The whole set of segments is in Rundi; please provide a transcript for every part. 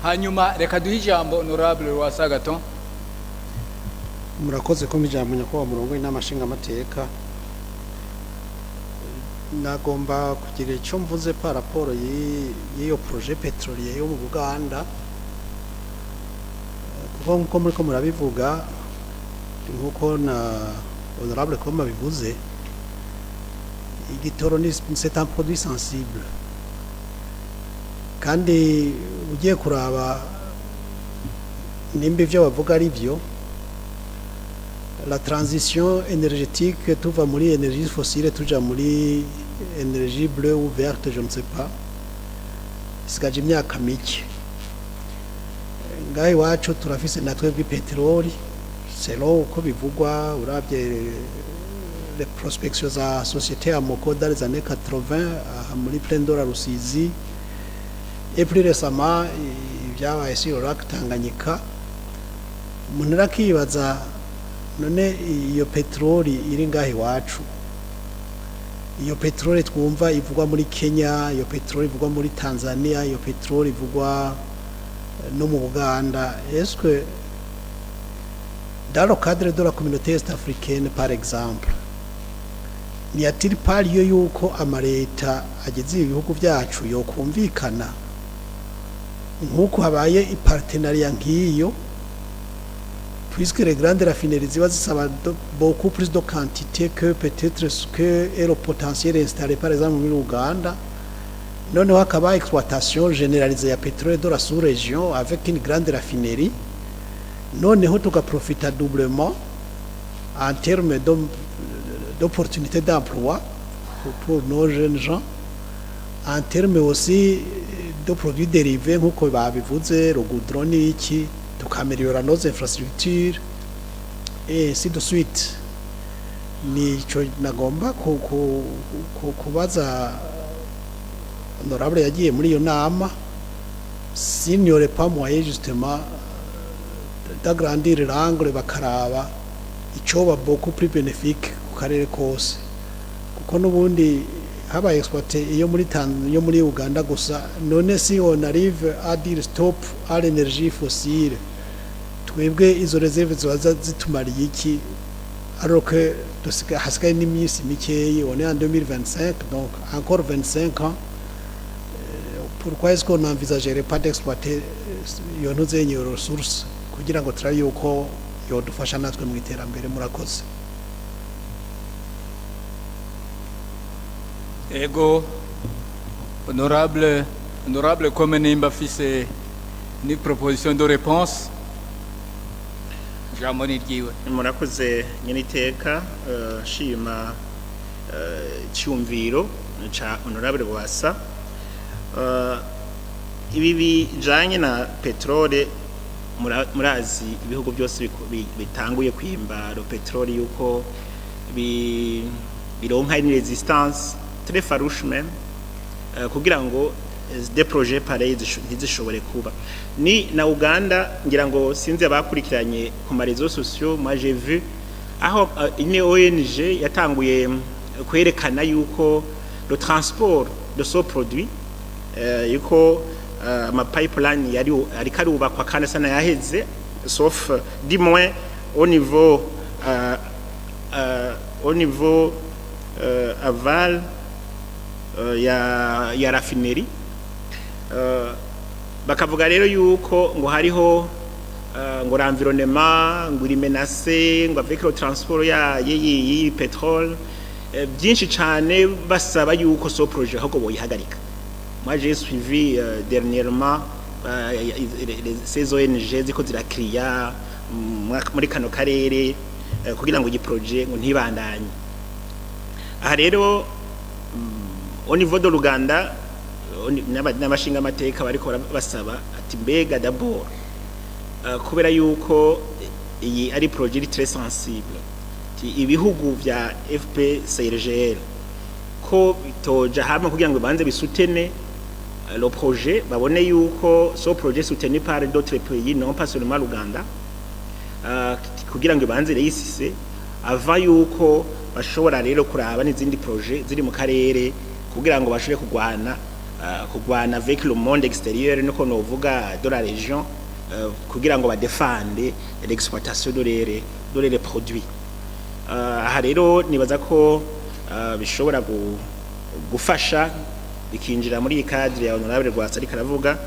Hanyuma reka duhe ijambo honorable Rwasagaton. Murakoze ko ijambo, nyakubahwa murongo w'inama nshingamateka. Nagomba kugira icyo mvuze par rapport y'iyo projet pétrolier yo mu Buganda, kuko nkuko muriko murabivuga, nkuko na honorable Koma bivuze, igitoro ni c'est un produit sensible. Kandi ugiye kuraba nimba ivyo bavuga ari byo, la transition énergétique, tuva muri énergie fossile tuja muri énergie bleue ou verte, je ne sais pas, isigaje imyaka mike. Ngaho iwacu turafise na twebwe peteroli, selon uko bivugwa, uravye les prospections za société Amoco dans les années 80 aha muri plaine de la Rusizi, et plus récemment ibyabaye sur le lac Tanganyika. Umuntu arakibaza: none iyo peteroli iri ngaho iwacu, iyo peteroli twumva ivugwa muri Kenya, iyo peteroli ivugwa muri Tanzania, iyo peteroli ivugwa no mu Buganda, est-ce que dans le cadre de la communauté est-africaine, par exemple, n'y a-t-il pas lieu yuko amareta agize ibi bihugu byacu yokumvikana, nk'uko habaye i partenariat nk'iyo, puisque les grandes raffineries ziba zisaba beaucoup plus de quantité que peut-être ce que est le potentiel installé, par exemple, muri Uganda? Noneho hakaba exploitation généralisée ya pétrole de la sous-région avec une grande raffinerie, noneho tugaprofita doublement en termes d'opportunités d'emploi pour nos jeunes gens, en termes aussi de produits dérivés nk'uko babivuze, le goudron n'iki, tukameliora nos infrastructures et ainsi de suite? Nico nagomba kubaza honorable yagiye muri iyo nama, s'il n'y aurait pas moyen justement d'agrandir l'angle, bakaraba icoba beaucoup plus bénéfique ku karere kose, kuko n'ubundi habaye exploité iyo muri Uganda gusa. None si on arrive à dire stop à l'énergie fossile, twebwe izo réserves ziba zitumariye iki, alors que hasigaye n'iminsi mikeyi? On est en 2025, donc encore 25 ans. Pourquoi est-ce qu'on n'envisagerait pas d'exploiter iyo ntuzenye, iyo ressource, kugira ngo turabe yuko yodufasha natwe mu iterambere? Murakoze. Ego, honorable Kome, nimba afise ni proposition de réponse, ijambo ni ryiwe. Murakoze nyeniteka. Nshima icyumviro ca honorable Rwasa. Ibi bijanye na petrole, murazi ibihugu byose bitanguye kwimba le pétrole yuko bironka une résistance très farouche même, kugira ngo des projets pareils ntizishobore kuba. Ni na Uganda, ngira ngo sinzi abakurikiranye ku ma réseaux sociaux, moi j'ai vu aho une ONG yatanguye kwerekana yuko le transport de ce produit, yuko ama pipeline yari ariko arubakwa kandi asa n'ayaheze, sauf du moins au niveau aval ya raffinerie. Bakavuga rero yuko ngo hariho ngo l'environnement ngo iri menacé, ngo avec le transport ya y'iyi pétrole, byinshi cyane, basaba yuko ce projet ahubwo boyihagarika. Moi, j'ai suivi dernièrement ces ONG ziko zirakiriya muri kano karere kugira ngo iyi projet ngo ntibandanye. Aha rero au niveau de l'Uganda n'abashinga amateka bariko basaba ati: mbega d'abord, kubera yuko iyi ari projet iri très sensible, ati ibihugu vya FPCRGL ko bitoja hamwe kugira ngo banze bisoutene le projet, babone yuko ce projet soutenu par d'autres pays, non pas seulement l'Uganda, kugira ngo banze réussisse avant yuko bashobora rero kuraba n'izindi projet ziri mu karere kugira ngo bashobore kugwana. kugwana avec le monde extérieur, niko novuga, de la région, kugira ngo badefande l'exploitation de leurs produits. Aha rero nibaza ko bishobora gufasha bikinjira muri iyi cadre ya honorable Rwasa ariko aravuga,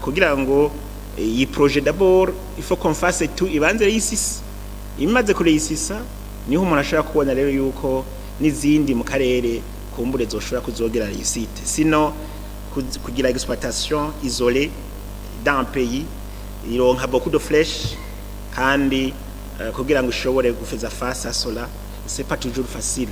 kugira ngo iyi projet, d'abord il faut qu'on fasse tout, ibanze réussisse. Imaze kuréussissa, niho umuntu ashobora kubona rero yuko n'izindi mu karere kumbure zoshobora kuzogera réussite. Sinon kugira exploitation isolée dans un pays ironka beaucoup de flèches, kandi kugira ngo ishobore gufaire face à cela, c'est pas toujours facile.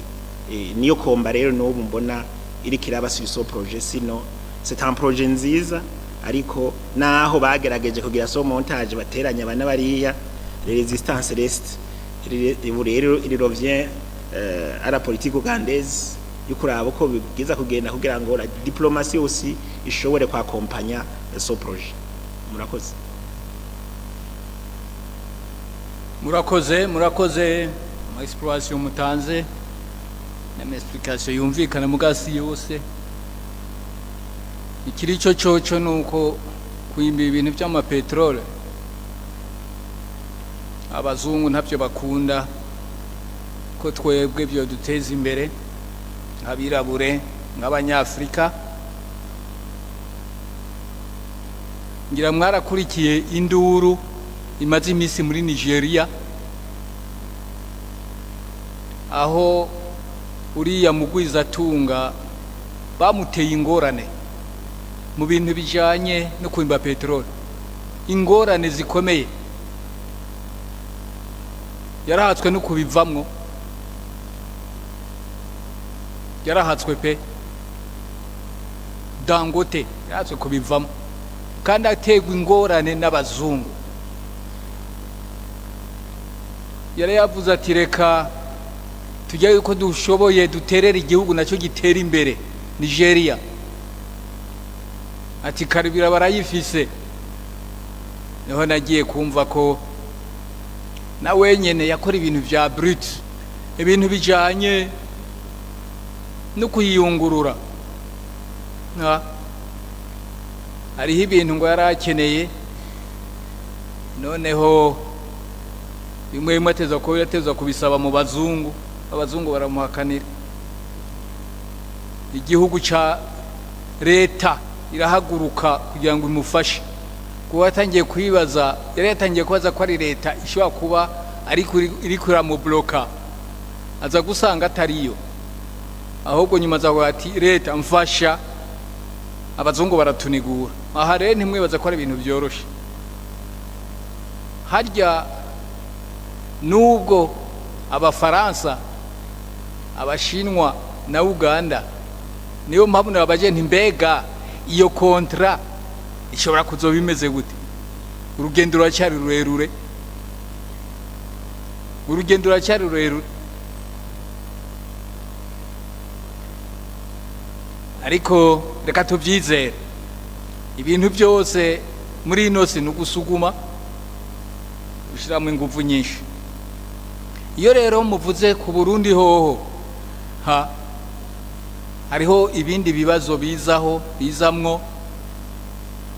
Niyo combat rero n'ubu mbona iriko iraba sur ce projet. Sinon c'est un projet nziza, ariko naho bagerageje kugira so montage, bateranya abana bariya, les résistances reste. Ubu rero il revient à la politique ougandaise yo kuraba uko bigeza kugenda kugira ngo la diplomatie aussi ishobore kwaccompagna ce projet. Murakoze. Murakoze, murakoze. Ama exploration mutanze n'ama explication yumvikana mugasi yose. Ikiri cyo coco nuko kwimba ibintu by'amapetrole, abazungu ntabyo bakunda ko twebwe byo duteza imbere nk'abirabure, nk'abanyafurika. Ngira mwarakurikiye induru imaze iminsi muri Nigeria, aho uriya mugwizatunga bamuteye ingorane mu bintu bijanye no kwimba peteroli, ingorane zikomeye, yarahatswe no kubivamwo, yarahatswe pe. Dangote yarahatswe kubivamo kandi aterwa ingorane n'abazungu. Yari yavuze ati: "Reka tujye yuko dushoboye duterera igihugu nacyo gitera imbere." Nigeria ati: "Karibira barayifise." Niho nagiye kumva ko na wenyene yakora ibintu vya brut, ibintu bijanye no kuyiyungurura. Hariho ibintu ngo yari akeneye, noneho bimwe bimwe ateza ko yateza kubisaba mu bazungu, abazungu baramuhakanira. Igihugu ca leta irahaguruka kugira ngo imufashe, kuba yatangiye kwibaza, yari yatangiye kubaza ko ari leta ishobora kuba ariko iriko iramubloka, aza gusanga atariyo. Ahubwo nyuma aza kuvuga ati: "Leta mfasha, abazungu baratunigura." Aha rero ntimwibaza ko ari ibintu byoroshe. Harya nubwo abafaransa, abashinwa na Uganda, niyo mpamvu nababaje nti: "Mbega iyo contrat ishobora kuzoba imeze gute?" Urugendo ruracyari rurerure, urugendo ruracyari rurerure, ariko reka tubyizere. Ibintu byose muri ino si ni ugusuguma, gushyiramo ingufu nyinshi. Iyo rero muvuze ku Burundi hoho, ha hariho ibindi bibazo bizaho, bizamwo.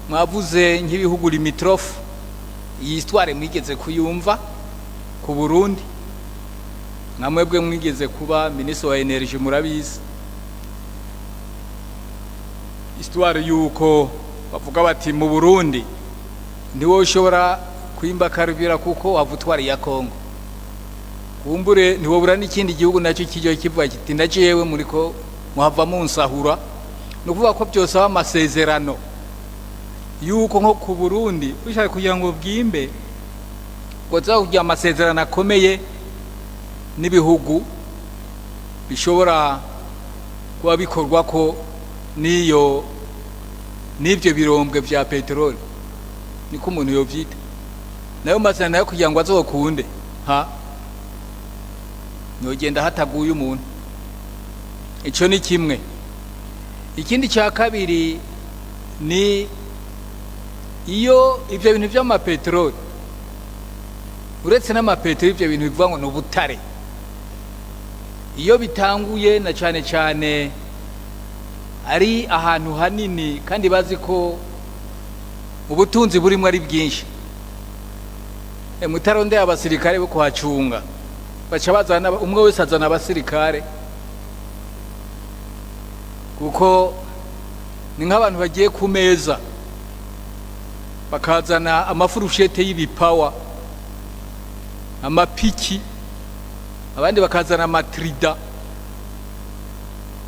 Mwavuze nk'ibihugu limitrophes. Iyi histoire mwigeze kuyumva ku Burundi, nka mwebwe mwigeze kuba ministre wa énergie, murabizi histoire yuko bavuga bati: "Mu Burundi ntiwowe ushobora kwimba carburant kuko wava utwara iya Kongo." Kumbure ntiwobura n'ikindi gihugu nacyo kijya kivuga kiti: "Na jewe muriko muhava munsahura." Ni ukuvuga ko byose aba amasezerano yuko nko ku Burundi ushaka kugira ngo bwimbe, ngo kugira amasezerano akomeye n'ibihugu bishobora kuba bikorwa ko n'iyo n'ibyo birombwe vya peteroli, niko umuntu yovyita. Nayo masezerano nayo kugira ngo azokunde, ha nogenda hataguye umuntu. Ico ni kimwe. Ikindi cya kabiri ni iyo ibyo bintu by'amapeteroli, uretse n'amapeteroli, ibyo bintu bivuga ngo ni ubutare, iyo bitanguye na cyane cyane Ari ahantu hanini kandi bazi ko ubutunzi burimo ari bwinshi. Mutarondeye abasirikare bo kuhacunga, baca bazana, umwe wese azana abasirikare, kuko ni nk'abantu bagiye ku meza bakazana amafurushete y'ibipawa, amapiki, abandi bakazana amatrida,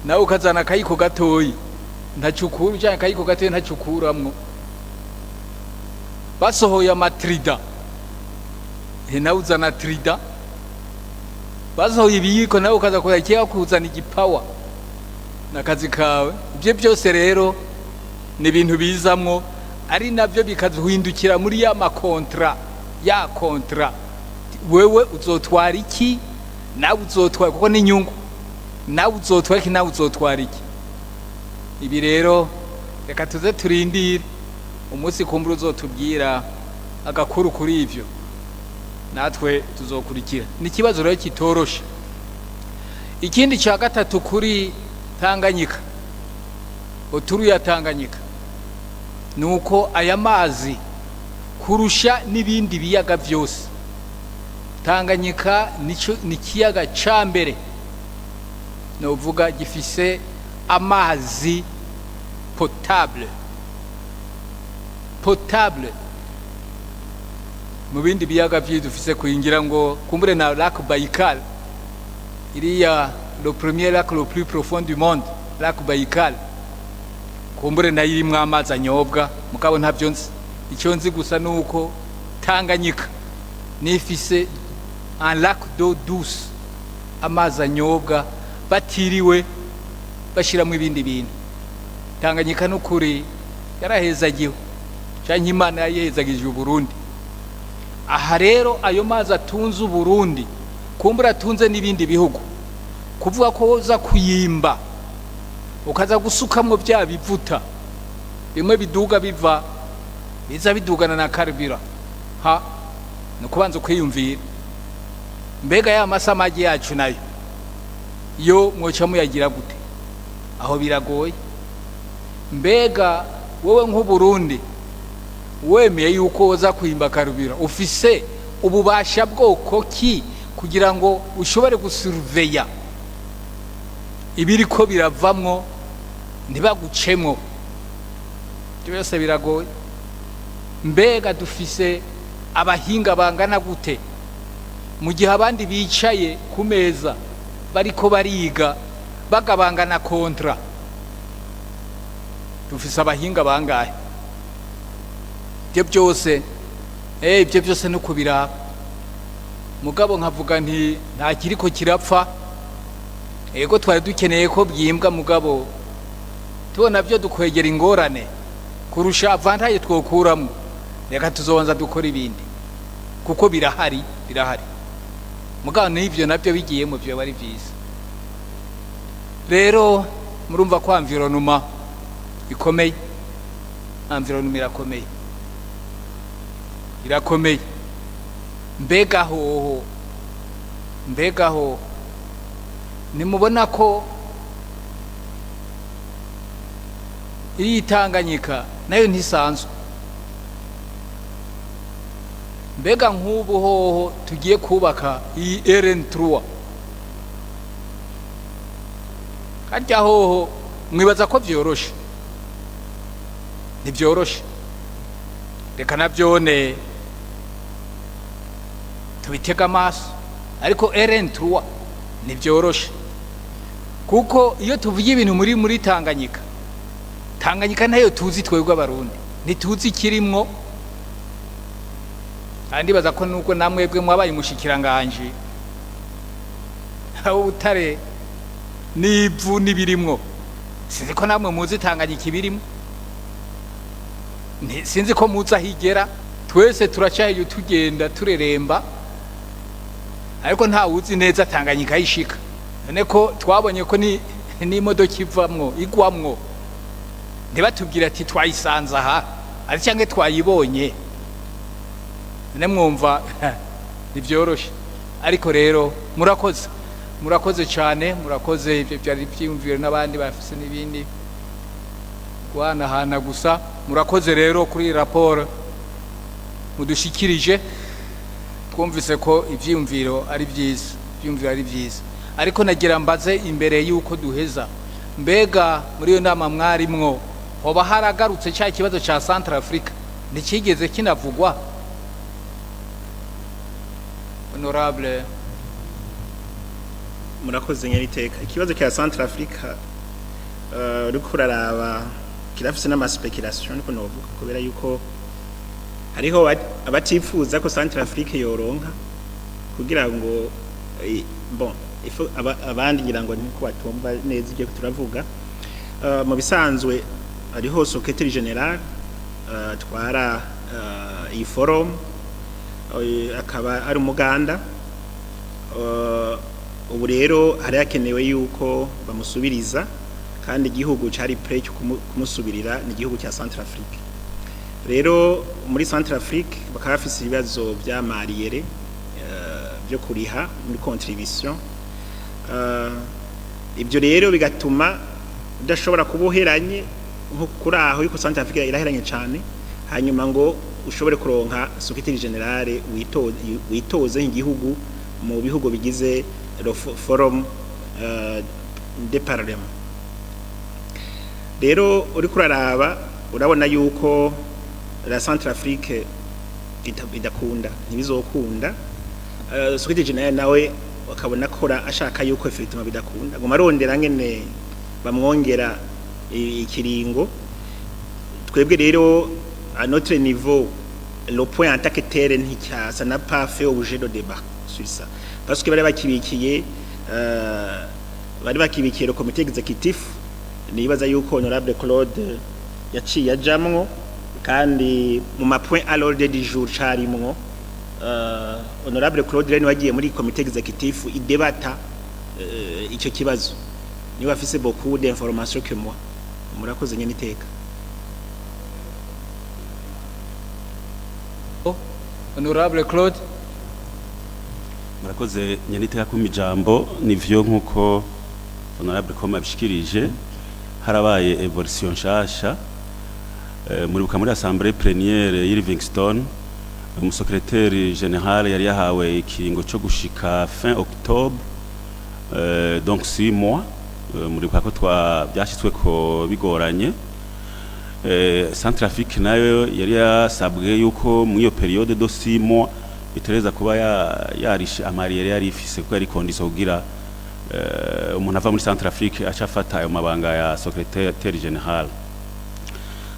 nawe ukazana akayiko gatoyi ntacukura, cyangwa akayiko gatoyi ntacukuramwo. Basohoye amatrida, nawe uzana trida. Basohoye ibiyiko, nawe ukaza kuza kuzana igipawa nakazi kawe. Ibyo byose rero ni ibintu bizamwo, ari nabyo bikazuhindukira muri ya ma contrats, ya contrat: wewe uzotwara iki, nawe uzotwara, kuko ni inyungu, nawe uzotwara iki, nawe uzotwara iki. Ibi rero reka tuze turindire umunsi kumbura uzotubwira agakuru kuri ivyo, natwe tuzokurikira. Ni ikibazo rero kitoroshe. Ikindi cya gatatu kuri Tanganyika, autour ya Tanganyika, ni uko aya mazi kurusha n'ibindi biyaga byose, Tanganyika nico ni ikiyaga ca mbere novuga gifise amazi potable, potable mu bindi biyaga dufise kuingira ngo kumbure na lac Baïkal, iriya le premier lac le plus profond du monde, lac Baïkal, kumbure nayo irimwo amazi anyobwa, mugabo ntabyo nzi. Icyo nzi gusa nuko Tanganyika nifise un lac d'eau douce, amazi anyobwa batiriwe bashyiramo ibindi bintu. Tanganyika n'ukuri yarahezagiwe, cyangwa Imana yayihezagije Uburundi. Aha rero ayo mazi atunze Uburundi, kumbura atunze n'ibindi bihugu, kuvuga ko woza kuyimba ukaza gusukamwo bya bivuta bimwe biduga, biva biza bidugana na carburant, ha ni ukubanza ukwiyumvira: mbega ya masamagi yacu nayo yo mwoca muyagira gute? Aho biragoye. Mbega wowe nk'Uburundi wemeye yuko woza kwimba carburant, ufise ububasha bwoko ki kugira ngo ushobore gusurveya ibiriko biravamwo ntibagucemwo? Ibyo byose biragoye. Mbega dufise abahinga bangana gute mu gihe abandi bicaye ku meza bariko bariga bagabangana contrat? Dufise abahinga bangahe? Ibyo byose, ibyo byose no kubiraba. Mugabo nkavuga nti nta kiriko kirapfa. Ego, twari dukeneye ko byimbwa, mugabo tubona byo dukwegera ingorane kurusha avantage twokuramo. Reka tuzobanza dukora ibindi, kuko birahari, birahari. Mugabo n'ibyo nabyo bigiyemo byo bari byiza. Rero murumva ko environnement ikomeye, environnement irakomeye, irakomeye. Mbega hoho, mbega hoho nimubona ko iyi Tanganyika nayo ntisanzwe? Mbega nk'ubu hoho tugiye kubaka iyi RN3, harya hoho mwibaza ko vyoroshe? Ntibyoroshe. Reka navyone tubitega amaso, ariko RN3 ntibyoroshe, kuko iyo tuvuye ibintu muri Tanganyika, Tanganyika nayo tuzi twebwe Abarundi ntituzi ikirimwo. Kandi baza ko nuko namwebwe mwabaye umushikiranganje aho ubutare n'ivu n'ibirimwo, sinzi ko namwe muzi Tanganyika ibirimo, sinzi ko muzi aho igera. Twese turacaye tugenda tureremba, ariko nta wuzi neza Tanganyika ayishika. None ko twabonye ko ni n'imodoka ivamwo igwamwo, ntibatubwire ati twayisanze aha ari cyangwa twayibonye? None mwumva ntibyoroshe. Ariko rero murakoze, murakoze cyane, murakoze. Ibyo byari byiyumviro, n'abandi bafise n'ibindi. Guhanahana gusa. Murakoze rero kuri raporo mudushikirije. Twumvise ko ivyiyumviro ari vyiza, ivyiyumviro ari vyiza, ariko nagira mbaze imbere y'uko duheza: mbega muri iyo nama mwarimwo hoba haragarutse cya kibazo ca Central Africa? Ntikigeze kinavugwa, honorable? Murakoze, nyeriteka. Ikibazo cya Central Africa, uriko uraraba kirafise n'ama spéculations, niko novuga, kubera yuko hariho abatifuza ko Central Africa yoronka kugira ngo bon, ifo abandi ngira ngo niko batumva neza ibyo turavuga. Mu bisanzwe hariho secrétaire général twara iyi forum, akaba ari umuganda. Ubu rero hari hakenewe yuko bamusubiriza, kandi igihugu cari prêt cyo kumusubirira ni igihugu cya Centrafrique. Rero muri Centrafrique bakaba bafise ibibazo vy'ama arriérés byo kuriha muri contribution. Ibyo rero bigatuma udashobora kuba uheranye nko kuri aho yuko Centrafrique iraheranye cyane, hanyuma ngo ushobore kuronka secrétaire général witoze nk'igihugu mu bihugu bigize le forum de parlement. Rero uriko uraraba, urabona yuko la Centrafrique idakunda, ntibizokunda. Secrétaire général nawe akabona akora ashaka yuko effectivement bidakunda, ngo marondera ngene bamwongera ikiringo. Twebwe rero, à notre niveau, le point en tant que tel nticya, ça n'a pas fait objet de débat sur ça, parce que bari bakibikiye le comité exécutif. Nibaza yuko honorable Claude yaciye ajamwo, kandi mu ma point à l'ordre du jour carimwo. Honorable Claude rero wagiye muri comité exécutif idebata ico kibazo, niwe afise beaucoup d'informations que moi. Murakoze, nyene iteka. Honorable Claude. Murakoze, nyeniteka, ku ijambo. Nivyo, nkuko honorable Koma abishikirije, harabaye évolution nshasha. Muribuka muri assemblée plénière y'i Livingstone, umu secrétaire général yari yahawe ikiringo cyo gushika fin octobre, donc 6 mois. Muribuka ko twa byashitswe ko bigoranye. Centrafrique nayo yari yasabwe yuko muri iyo période de 6 mois itereza kuba yarishe ama arriérés yari ifise, kuko yari condition kugira umuntu ava muri Centrafrique aca afata ayo mabanga ya secrétaire général.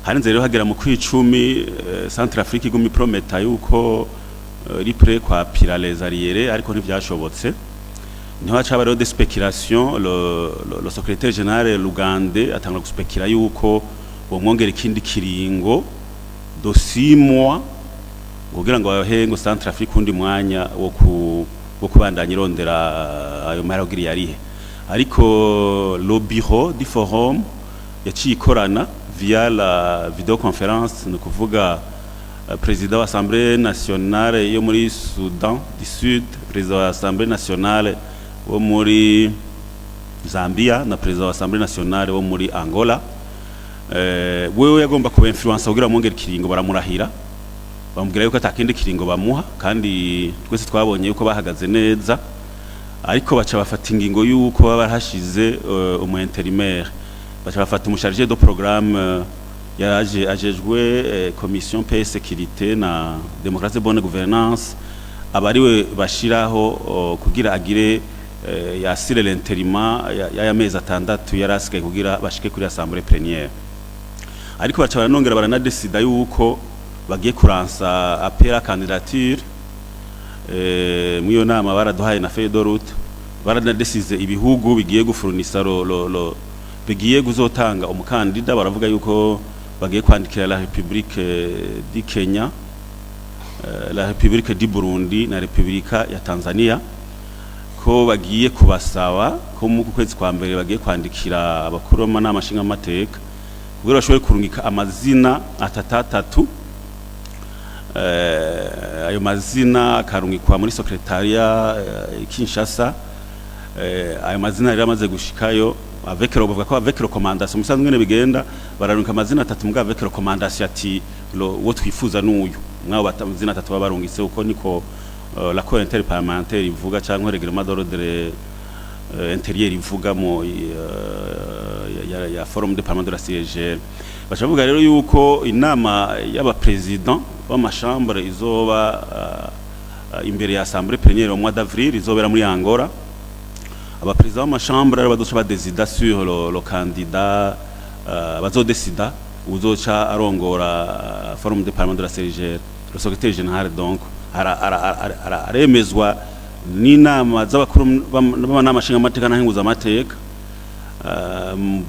Harinze rero hagera mu kwicumi, Centrafrique iguma iprometa yuko iri prêt kwapira les arriérés, ariko ntivyashobotse. Niho haca haba rero des spéculations. Le secrétaire général Lugande atangura guspekira yuko bomwongera ikindi kiringo de 6 mois kugira ngo bahe ngo Centrafrique undi mwanya wo kubandanya irondera ayo mahera kugira yarihe. Ariko le bureau du forum yaciye ikorana via la vidéoconférence, ni ukuvuga président wa Assemblée nationale yo muri Soudan du Sud, président wa Assemblée nationale wo muri Zambia na président wa Assemblée nationale wo muri Angola. Wewe yagomba kuba influence kugira mwongere ikiringo, baramurahira, bamubwira yuko atakindi kiringo bamuha, kandi twese twabonye yuko bahagaze neza. Ariko baca bafata ingingo yuko baba barahashize umu intérimaire, baca bafata umu chargé de programme yaraje ajejwe commission paix, sécurité na démocratie, bonne gouvernance, aba ariwe bashiraho kugira agire yasire l'intérim y'aya mezi 6 yari asigaye kugira bashike kuri assemblée plénière. Ariko baca baranongera baranadesida yuko bagiye kuransa appel à candidature. Muri iyo nama baraduhaye na feuille de route, baranadesize ibihugu bigiye gufurunisa ro bigiye kuzotanga umukandida. Baravuga yuko bagiye kwandikira la République du Kenya, la République du Burundi na Républika ya Tanzania, ko bagiye kubasaba ko mu kwezi kwa mbere bagiye kwandikira abakuru b'amanama nshingamateka kugira bashobore kurungika amazina atatu atatu. Ayo mazina akarungikwa muri secrétariat Kinshasa. Ayo mazina rero amaze gushikayo. Avec bavuga ko avec recommandation, musanzwe ngene bigenda, bararunka amazina atatu, mbwa avec recommandation ati uwo twifuza n'uyu. Mwabo amazina atatu baba barungitse, uko niko l'accord interparlementaire ivuga cyangwa règlement d'ordre intérieur ivuga mu ya forum de parlement de la CIRGL. Bacavuga rero yuko inama y'abapresident b'amachambre izoba imbere ya assemblée plénière au mois d'avril, izobera muri Angola. Abaperezida b'amachambre rero bazoca badesida sur le candidat, bazodesida uzoca arongora forum de parlement de la CIRGL, le secrétaire général. Donc aremezwa n'inama z'abakuru b'amanama nshingamateka n'ahinguzamateka.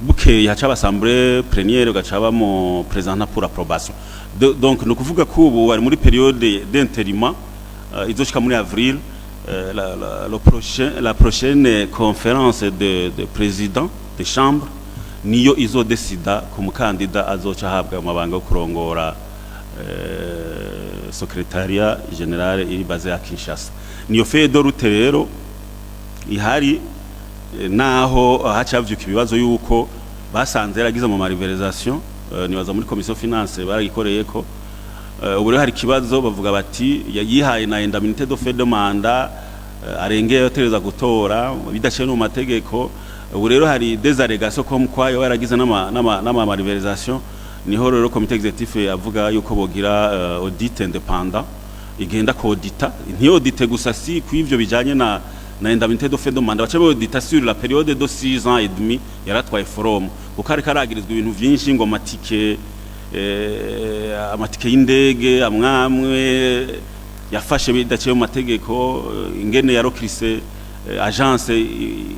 Bukeye haca assemblée plénière, ugaca mu président pour approbation. Donc ni ukuvuga ko ubu bari muri période d'intérim izoshika muri avril. La prochaine conférence de président de chambre niyo izodesida ku mukandida azoca ahabwa amabanga yo kurongora secrétariat général iri basé à Kinshasa. Niyo feuille de route rero ihari, naho haca havyuka ibibazo yuko basanze yaragize mu malversation, nibaza muri commission finance baragikoreye ko. Ubu rero hari ikibazo, bavuga bati yihaye na indemnité de fin de mandat arengeye yotereza gutora bidaciye no mu mategeko. Ubu rero hari des allégations comme quoi yoba yaragize n'ama malversation. Niho rero comité exécutif avuga yuko bogira audit indépendant, igenda kodita, ntiyodite gusa si kw'ivyo bijanye na indemnité de fin de mandat, baca bodita sur la période de 6 ans et demi yaratwaye forum, kuko ariko aragirizwa ibintu vyinshi ngo amatike y'indege amwamwe yafashe bidaciye mu mategeko, ingene yarokirise agence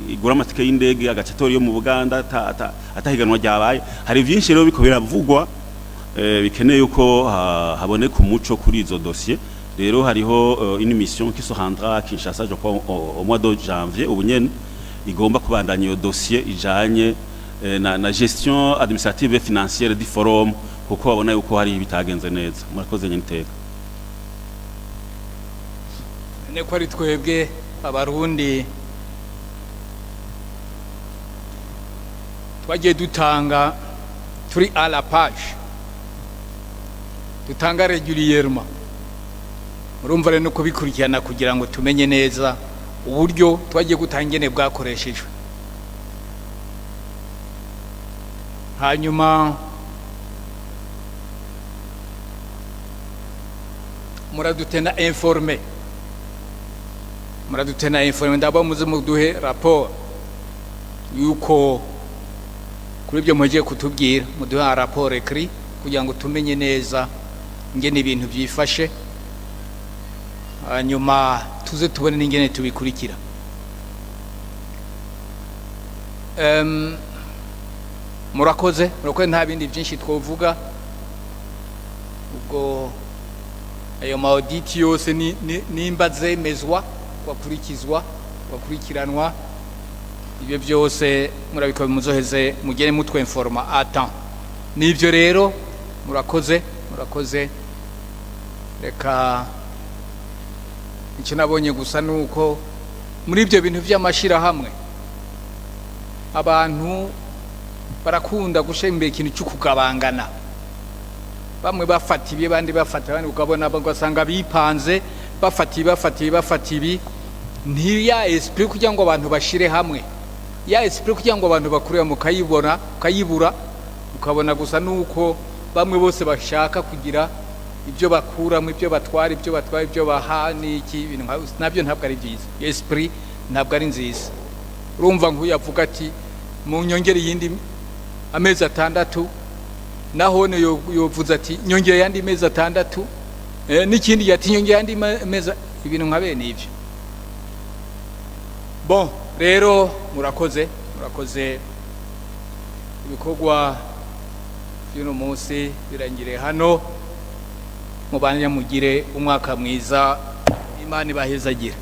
igura amatike y'indege, agaca atora iyo mu Buganda atahiganwa ryabaye. Hari vyinshi rero biko biravugwa, bikeneye yuko haboneka umuco kuri izo dossier. Rero hariho une mission qui se rendra à Kinshasa, je crois au mois de janvier ubu nyene, igomba kubandanya iyo dossier ijanye na gestion administrative et financière du forum, kuko babona yuko hari ibitagenze neza. Murakoze nyine iteka. Ne ko ari twebwe Abarundi twagiye dutanga, turi à la page, dutanga régulièrement. Murumva rero no kubikurikirana kugira ngo tumenye neza uburyo twagiye gutanga ingene bwakoreshejwe. Hanyuma muradutena informé, ndaba muze muduhe rapport yuko kuri ibyo mugiye kutubwira, muduhe rapport écrit kugira ngo tumenye neza ingene ibintu byifashe, hanyuma tuze tubone n'ingene tubikurikira. Murakoze, murakoze. Nta bindi byinshi twovuga. Ubwo ayo ma audit yose nimba zemezwa, wakurikizwa, wakurikiranwa, ibyo byose murabikora, muzoheze mugere mutwenforma à temps. Nivyo rero, murakoze, murakoze. Reka icyo nabonye gusa nuko muri ibyo bintu by'amashirahamwe abantu barakunda gushyira imbere ikintu cyo kugabangana, bamwe bafata ibi, abandi bafata abandi, ukabona ugasanga bipanze bafata ibi, bafata ibi, bafata ibi. Ntiya esprit kugira ngo abantu bashire hamwe, ya esprit kugira ngo abantu bakurire, mukayibona ukayibura, ukabona gusa nuko bamwe bose bashaka kugira ibyo bakuramo, ibyo batwara, ibyo batwara, ibyo baha n'iki, ibintu nabyo ntabwo ari byiza. Esprit ntabwo ari nziza. Urumva nk'uyu avuga ati mu nyongere yindi amezi 6, nahone yovuze ati nyongere yandi mezi 6, n'ikindi yati nyongere yandi mezi, ibintu nka bene ivyo. Bon, rero murakoze, murakoze. Ibikorwa by'uno munsi birangire hano. Mubanye mugire umwaka mwiza, Imana ibahezagire.